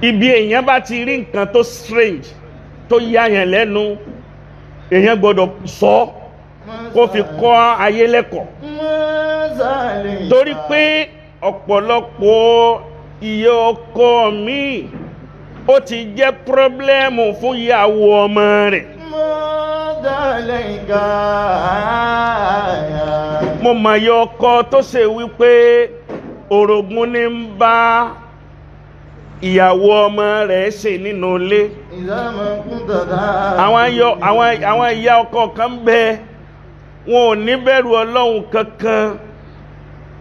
Ibi èèyàn bá ti rí nǹkan tó strange tó yáyàn lẹ́nu, èèyàn gbọ́dọ̀ sọ kó fi kọ́ ayé lẹ́kọ̀ọ́. Torí pé ọ̀pọ̀lọpọ̀ iye ọkọ mi ó ti jẹ́ pírọ́blẹ́mù fún ìyàwó ọmọ rẹ̀. Mo mọ̀ iye ọkọ tó ṣe wípé orogún ní ń bá ìyàwó ọmọ rẹ̀ ṣe nínú ilé. Àwọn ìyá ọkọ kan ń bẹ, wọn ò ní bẹ̀rù Ọlọ́run kankan,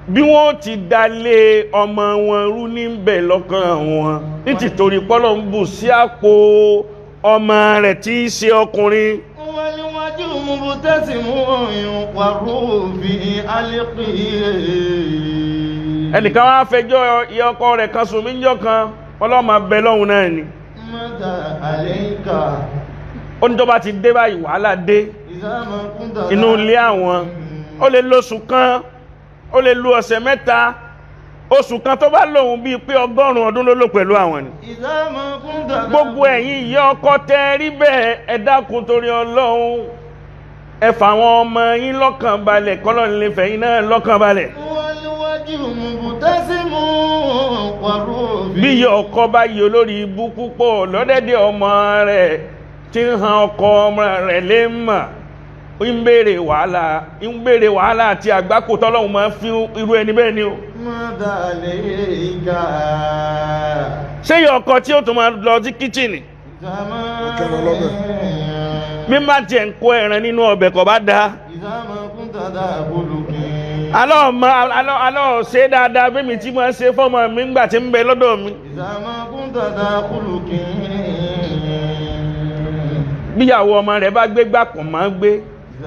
bí wọ́n ti dalé ọmọ wọn rú ní bẹ̀ lọ́kàn wọn nítìtorí pọ́lọ́ ń bù sí àpò ọmọ rẹ̀ tí í ṣe ọkùnrin. Ẹnìkan wá fẹjọ́ ìyá ọkọ rẹ̀ kan sùn mí níjọ́ kan, ọlọ́mọ abẹ lọ́hùn náà ni. Ó ní tó bá ti dé báyìí wàhálà dé inú ilé àwọn. Ó lè lóṣù kan, ó lè lu ọ̀sẹ̀ mẹ́ta, oṣù kan tó bá lòun bíi pé 100 ọdún ló lò pẹ̀lú àwọn ni. Gbogbo ẹ̀yin ìyá ọkọ tẹ́ rí bẹ́ẹ̀, ẹ dákun torí Ọlọ́run, ẹ fà àwọn ọmọ yín lọ́kàn balẹ̀, kọ́lọ́run lè fẹ̀yìn náà lọ́kàn balẹ̀. Bí ìyá ọkọ bá yọ lórí ibú púpọ̀ lọ́dẹ̀dẹ̀ ọmọ rẹ̀ tí ń han ọkọ ọmọ rẹ̀ lé mọ̀, ń béèrè wàhálà, ń béèrè wàhálà àti àgbákò tọ́lọ́hun máa ń fi irú ẹni bẹ́ẹ̀ ni o. Ṣé ìyá ọkọ tí ó tún máa lọ sí kíchìnì? Bí má tiẹ̀ ń kó ẹran nínú ọbẹ̀ kò bá dáa. Alọ́ ṣe dáadáa bí mi ti máa ṣe fọ́mọ mi ńgbà tí ń bẹ lọ́dọ̀ mi. Bíyàwó ọmọ rẹ̀ bá gbé gbà kò máa gbé,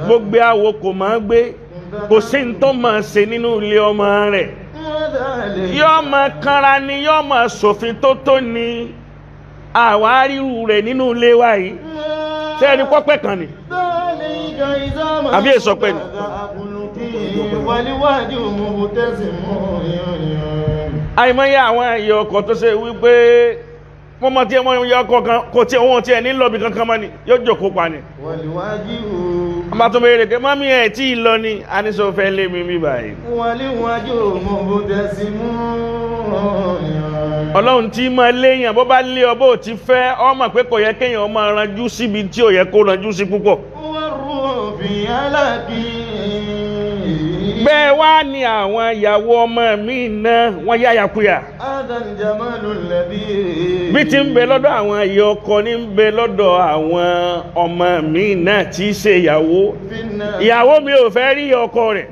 bó gbé àwo kò máa gbé, kò sí ní tó máa ṣe nínú ilé ọmọ rẹ̀. Yóò máa kanra ni, yóò máa ṣòfin tó tó ni. Àwa ríru rẹ̀ nínú ilé wa yìí. Ṣé ẹni pọ́pẹ́ kan ni? Àbí èso pẹ́ ni? Àìmọye àwọn ẹ̀yẹ ọkọ̀ tó ṣe wípé wọ́n mọ tí wọ́n yọ ọkọ̀ kan kò tí wọ́n tí ẹ̀ ní lọ́bì kankan mọ́ ni, yóò jòkó pa ni. A máa tún béèrè pé mọ́mí ẹ̀ tí ì lọ ni, a ní sọ fẹ́ lé mi bí báyìí. Ọlọ́run tí máa léèyàn, bó bá lé ọ bó ti fẹ́, ọ mọ̀ pé kò yẹ kéèyàn máa ranjú síbi tí ò yẹ kó ranjú sí púpọ̀. Bẹ́ẹ̀ wá ní àwọn ìyàwó ọmọ mi náà wọ́n yáyàkuyà. Bí ti ń bẹ lọ́dọ̀ àwọn ìyá ọkọ ní ń bẹ lọ́dọ̀ àwọn ọmọ mi náà tí í ṣe ìyàwó. Ìyàwó mi ò fẹ́ rí ọkọ rẹ̀.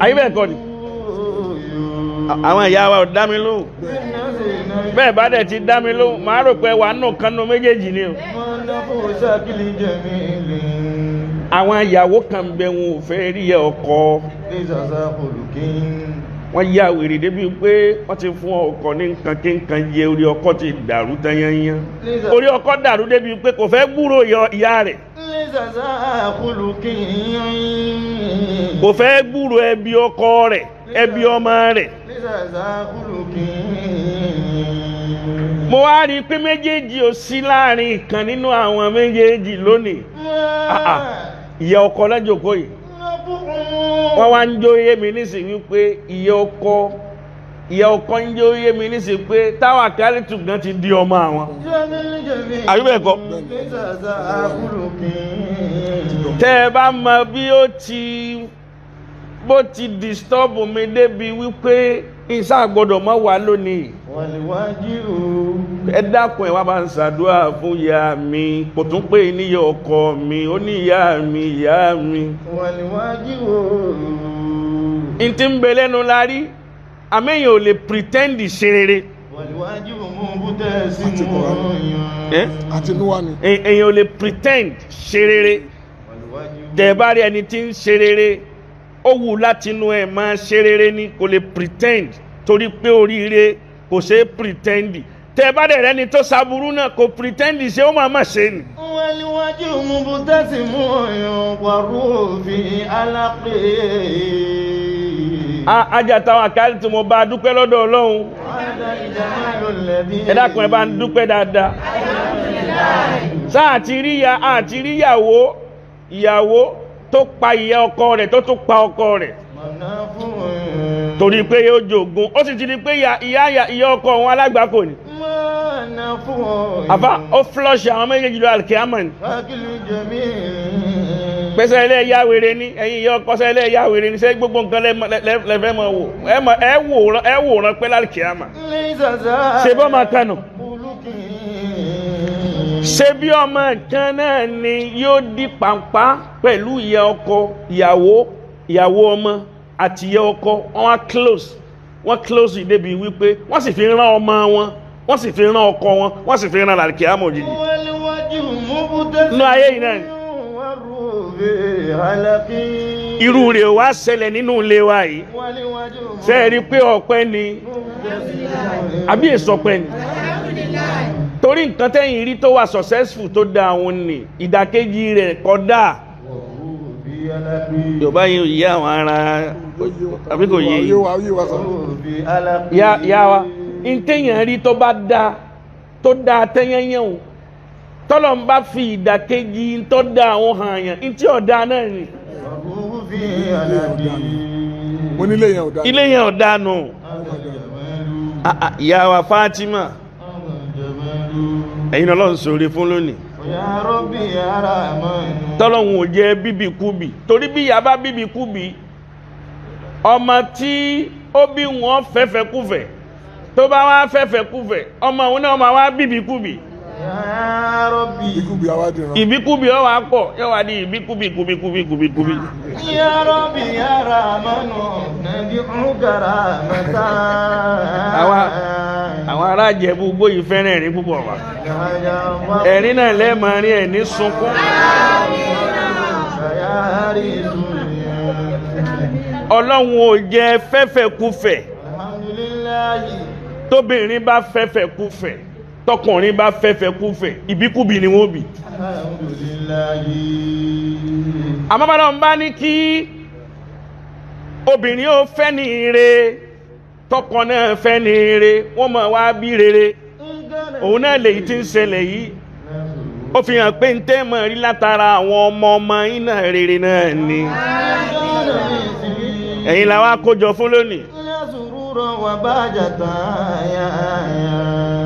Ayé bẹ́ẹ̀ kọ́ ni. Àwọn ìyá wa ò dá mi lóhùn. Bẹ́ẹ̀ bá dẹ̀ ti dá mi lóhùn, màá rò pé wàá nù kánú méjèèjì ni o. Àwọn ìyàwó kan bẹ wọn ò fẹ́ rí ọkọ. Wọ́n ya wèrè débi pé wọ́n ti fún ọkọ ní nǹkan kí nǹkan jẹ, orí ọkọ ti dàrú tányányán. Orí ọkọ dàrú débi pé kò fẹ́ gbúrò ìyá rẹ̀. Kò fẹ́ gbúrò ẹbí ọkọ rẹ̀, ẹbí ọmọ rẹ̀. Mo wá rí i pé méjèèjì ò sí láàrin ìkan nínú àwọn méjèèjì lónìí. Ìyá ọkọ lájòkó yìí, wọ́n wá ń jó yé mi nísìnyí wípé ìyá ọkọ ń jó yé mi nísìnyí pé táwa kálítù gan ti di ọmọ àwọn. Àbí bẹ́ẹ̀ kọ́? Tẹ́ ẹ bá mọ bí ó ti bó ti disturb mi débi wípé ìsá gbọ́dọ̀ mọ́ wà lónìí. Ẹ dákun ẹ wá bá ń ṣàdúrà fún ìyá mi, kò tún pé níyà ọkọ mi, ó ní ìyá mi, ìyá mi. N ti ń bẹ lẹ́nu la rí, àmẹ́yìn ò lè pretend ṣe rere. Èèyàn ò lè pretend ṣe rere. Tẹ̀ bá rí ẹni tí ń ṣe rere, ó wù láti inú ẹ̀ máa ṣe rere ni, kò lè pretend torí pé oríire kò ṣe é pretend. Tẹ́ bá dẹ̀ rẹ́ni tó ṣaburú náà kò pretend ṣe, ó máa má ṣe ni. Ajá táwọn àkáàlì tí mo bá dúpẹ́ lọ́dọ̀ Ọlọ́run. هذا الجمال الذي Ẹ dákun, ẹ bá ń dúpẹ́ dáadáa. Sáà àti rí ya àti rí ìyàwó ìyàwó tó pa ìyá ọkọ rẹ̀, tó tún pa ọkọ rẹ̀ منافع torí pé yóò jogún. Ó sì ti di pé ìyá ìyá ìyá ọkọ òun alágbàkò ni. منافع Àfa ó flush àwọn méjèèjì lọ alkiamọ̀ ni. فاكل جميل Pèsè ilé ẹ̀yà wèrè ni ẹ̀yin ìyá ọkọ, sẹ́ ilé ẹ̀yà wèrè ni, sẹ́ gbogbo nǹkan lẹ́fẹ́ mọ̀ wò, ẹ mọ̀ ẹ wòran pé lálùkìyàmà. ليس ذا Ṣe bọ́ máa kanu. خلق. Ṣe bí ọmọ kan náà ni yóò di pàǹpá pẹ̀lú ìyá ọkọ, ìyàwó ìyàwó ọmọ àti ìyá ọkọ. Wọ́n wá close, wọ́n close débi wípé wọ́n sì fi rán ọmọ wọn, wọ́n sì fi rán ọkọ wọn, wọ́n sì fi rán lálùkìyàmà òjijì. والوجه مبتسم Nínú ayé yìí náà ni. والروح هلق. Irú rẹ̀ wá ṣẹlẹ̀ nínú ilé wa yìí. والوجه Ṣe é rí i pé ọpẹ́ ni مبتسم àbí èso ọpẹ́ ni? Torí nǹkan tẹ́yìn rí tó wà successful tó da àwọn ni, ìdàkejì rẹ̀ kódà. والروح هلق. Yorùbá yìí ò yé àwọn ará àbí kò yé? Yé wa, yé wa sọ. والروح هلق. Ya ya wa ntẹ̀yìn rí tó bá da tó da tẹ́yẹ́yẹ́ o, tọ́lọ̀ ń bá fi ìdàkejì tó da àwọn hàn yàn, ntí ọ̀dà náà ni. والروح هلق. Mo nílé yẹn ò dáa. Ilé yẹn ọ̀dà nù. هذا الجمال. Ah, ah, ìyá wa Fatima, هذا الجمال. ẹ̀yin Ọlọ́run sọ̀rọ̀ fún lónìí. يا ربي يا رحمن. Tọ́lọ́hun ò jẹ́ bíbí kúbì, torí bí ìyá bá bíbí kúbì, ọmọ tí ó bí wọn fẹ́fẹ́ kúfẹ́, tó bá wá fẹ́fẹ́ kúfẹ́, ọmọ òun náà máa wá bíbí kúbì. يا ربي. Ikú bí àwa dìran. Ìbíkúbì ó wá pọ̀, yóò wá di ìbíkúbì kúbì kúbì kúbì kúbì. يا ربي يا رحمن ندعوك رحمة. Àwọn ará Ìjẹ̀bú Igbó yìí fẹ́ràn ẹ̀rín púpọ̀ wá. Ẹ̀rín náà lẹ́ẹ̀mọ rí ẹ̀ ní sunkún. يا رسول. Ọlọ́run ò jẹ́ fẹ́fẹ́ kúfẹ́. الحمد لله. Tóbìnrin bá fẹ́fẹ́ kúfẹ́, tọkùnrin bá fẹ́fẹ́ kúfẹ́, ìbíkúbi ni wọ́n bì. الحمد لله. Àmọ́ bá lọ́n bá ní kí obìnrin ó fẹ́ ní ire, tọkọ náà fẹ́ ní ire, wọ́n mọ̀ wá bí rere. Òun náà lèyí tí ń ṣẹlẹ̀ yìí, ó fi hàn pé ń tẹ́ mọ̀ rí látara àwọn ọmọ ọmọ yín náà, rere náà ni. Ẹ̀yin la wá kójọ fún lónìí. يا سرورا وبهجة يا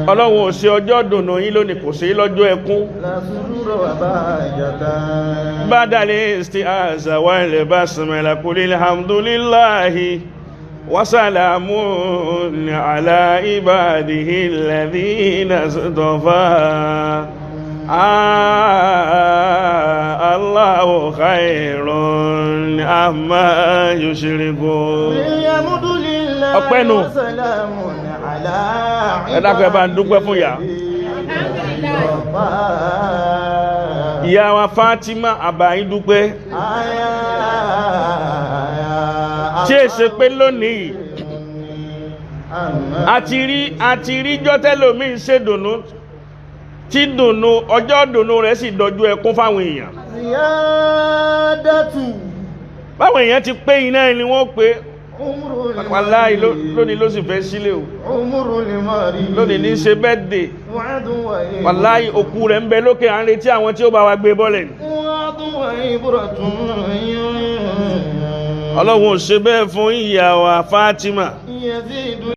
Ọlọ́run ò ṣe ọjọ́ dùnú yín lónìí, kò sí lọ́jọ́ ẹkún. لا سرور وبهجة. بدل الاستعاذة والبسملة قل الحمد لله وسلام على عباده الذين اصطفى. الله خير عما يشركون. الحمد لله. Ọpẹ́ nù. وسلام على Ẹ dákun, ẹ bá ń dúpẹ́ fún ìyá. ìyá. Ìyá wa Fatima, àbáyín dúpẹ́. Tí è ṣe pé lónìí àti rí jọ́tẹ́lòmí ń ṣe dùnú, tí dùnú ọjọ́ dùnú rẹ̀ sì dọjú ẹkún fáwọn èèyàn. Ziyadatu. Báwọn èèyàn ti pé iná ni wọ́n pé Umru wàláhì, lónìí ló sì fẹ́ sílé o. Umru limari. Lónìí ní ṣe birthday. Wa'dun wa Wàláhì, òkú rẹ̀ ń bẹ lókè, à ń retí àwọn tí ó bá wa gbé bọ́lẹ̀ ni. Wa'dun wa ibratun. Ọlọ́run ò ṣe bẹ́ẹ̀ fún ìyá wa Fatima. Yazidu.